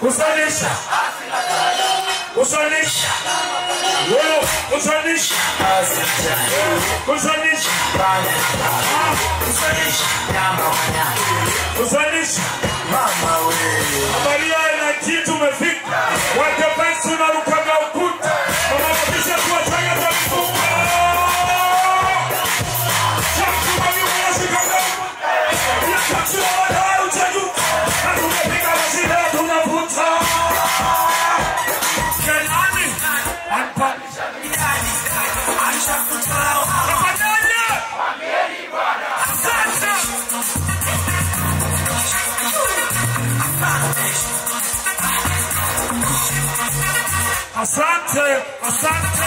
Kusalisha. Kusalisha. Kusalisha. Kusalisha. Kusalisha. Kusalisha. Mama wewe. Habari na kitu umefika. Watapesi na rukaga ukuta. Mama kabisa kuwachanga za mfunga. Asante, asante.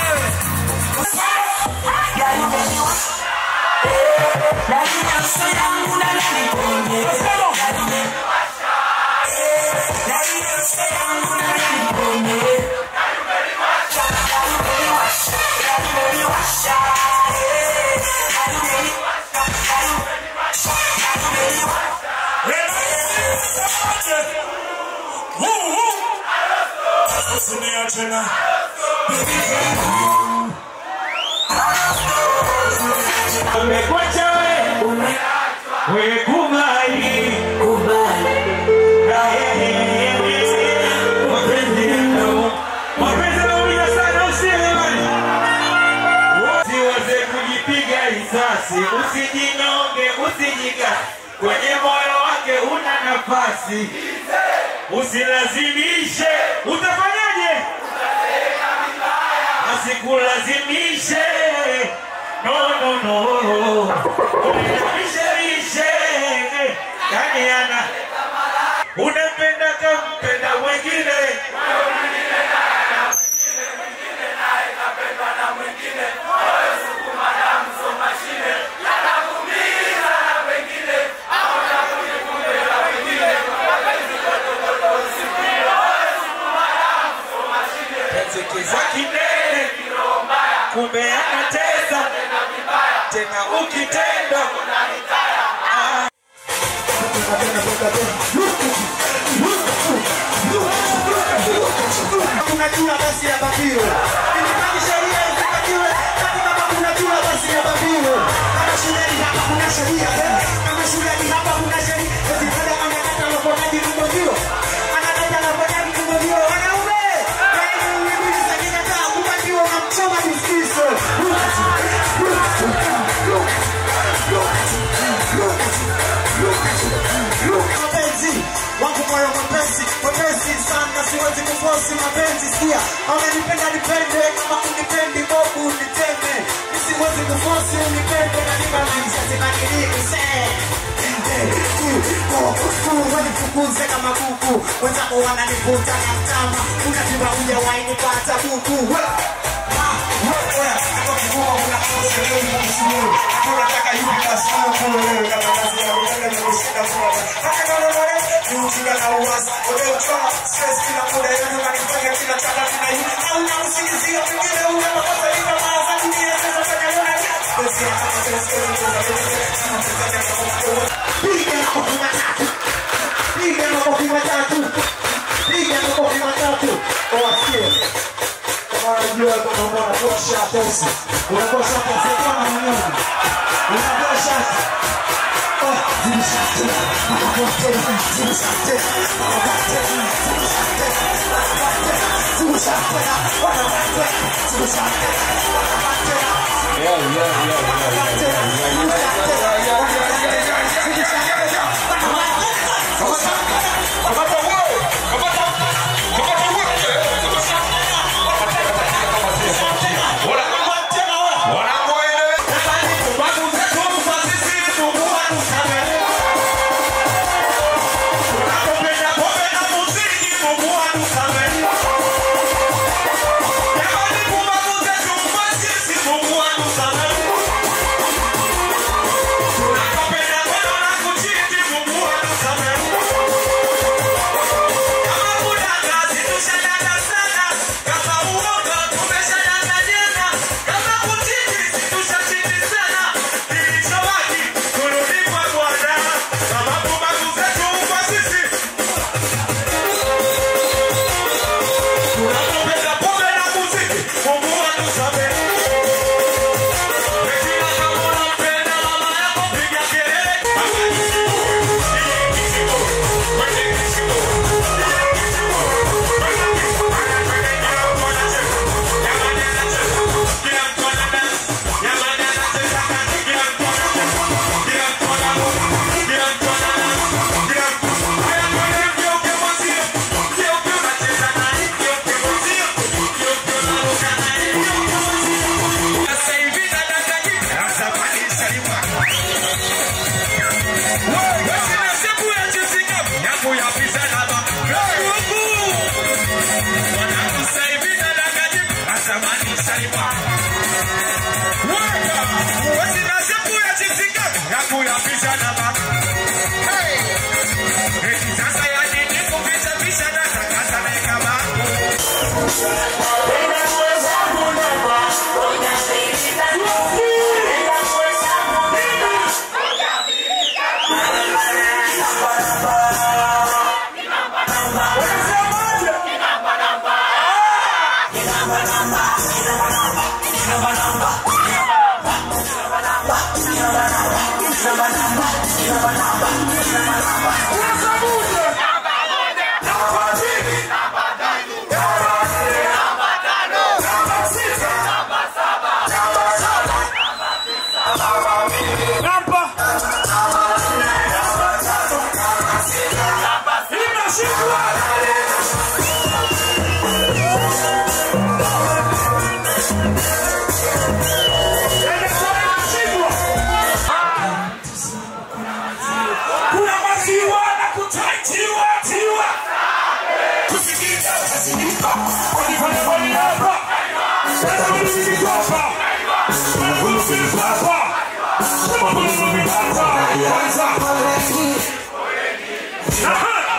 Usijinonge, usijiga, kwenye moyo wake una nafasi. Usilazimishe, utafanyaje? Asikulazimishe. No, no, no. Usilazimishe. Yani ana unampenda kampenda mwingine. Kumbe anatesa tena ukitenda kuna jua basi ya babio ilibaki sheria izingatiwe kama kuna jua basi ya babio kama shuleni hapa kuna sheria kama shuleni hapa kuna sheria eti anakata lokonaji mbogio anakata lokonaji mbogio wanaume mapenzi wangu moyo mapenzi mapenzi sana siwezi kufosi mapenzi sikia amenipenda nipende kama unipendi bobu niteme siwezi kufosi unipende na nipa maisha sibadiliki wanifukuze kama kuku wenzako wananivuta na mtama unatiba hujawahi nipata buku. Mungu atusamehe.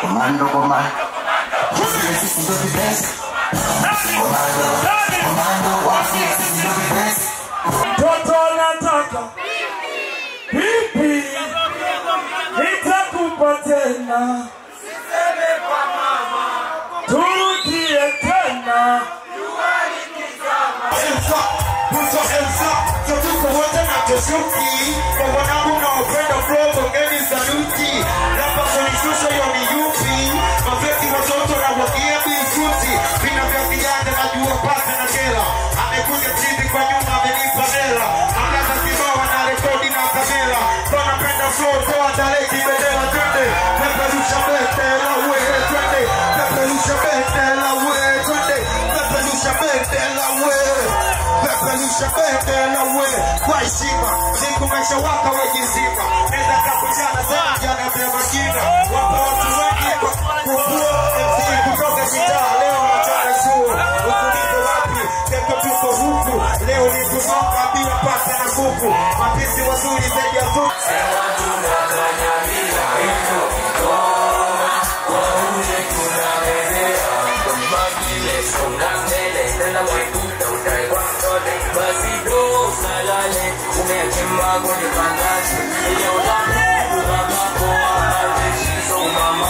Comando, comando. Mtoto anataka pipi, nitakupa tena, turudie tena. Kwa wanangu naopenda flow, gongeni saluti. Rapa kunishusha hiyo ni yupi? Mafeki watoto na wagia bisuti. Vina vya kijanja najua paka na jela. Amekuja chizi kwa nyuma amenipa hela. Akaza kibao na rekodi na kamera. Kwa napenda flow, toa daleki bendera twende. Peperusha bendera we twende. Peperusha bendera we twende. Peperusha bendera we. Peperusha bendera we. Kwa heshima, siku maisha waka wejizima. Nenda kakujana sana jana vya makina. Wapa watu wengi kwa kukua MC kutoka kitaa. Leo nachana chuo. Utulizo wapi, teko tuko huku. Leo ni kunoka bila paka na kuku. Mapisi wazuri zaidi ya tuku. Sema tunakanyamila ito koma. Kwa uje tunamezea. Mabile songa mbele. Tena waikuta utaikwa mtole. Basi do salale. Umeachima kwenye pangazi. Ile utakuwa bako. Ameshizo mama.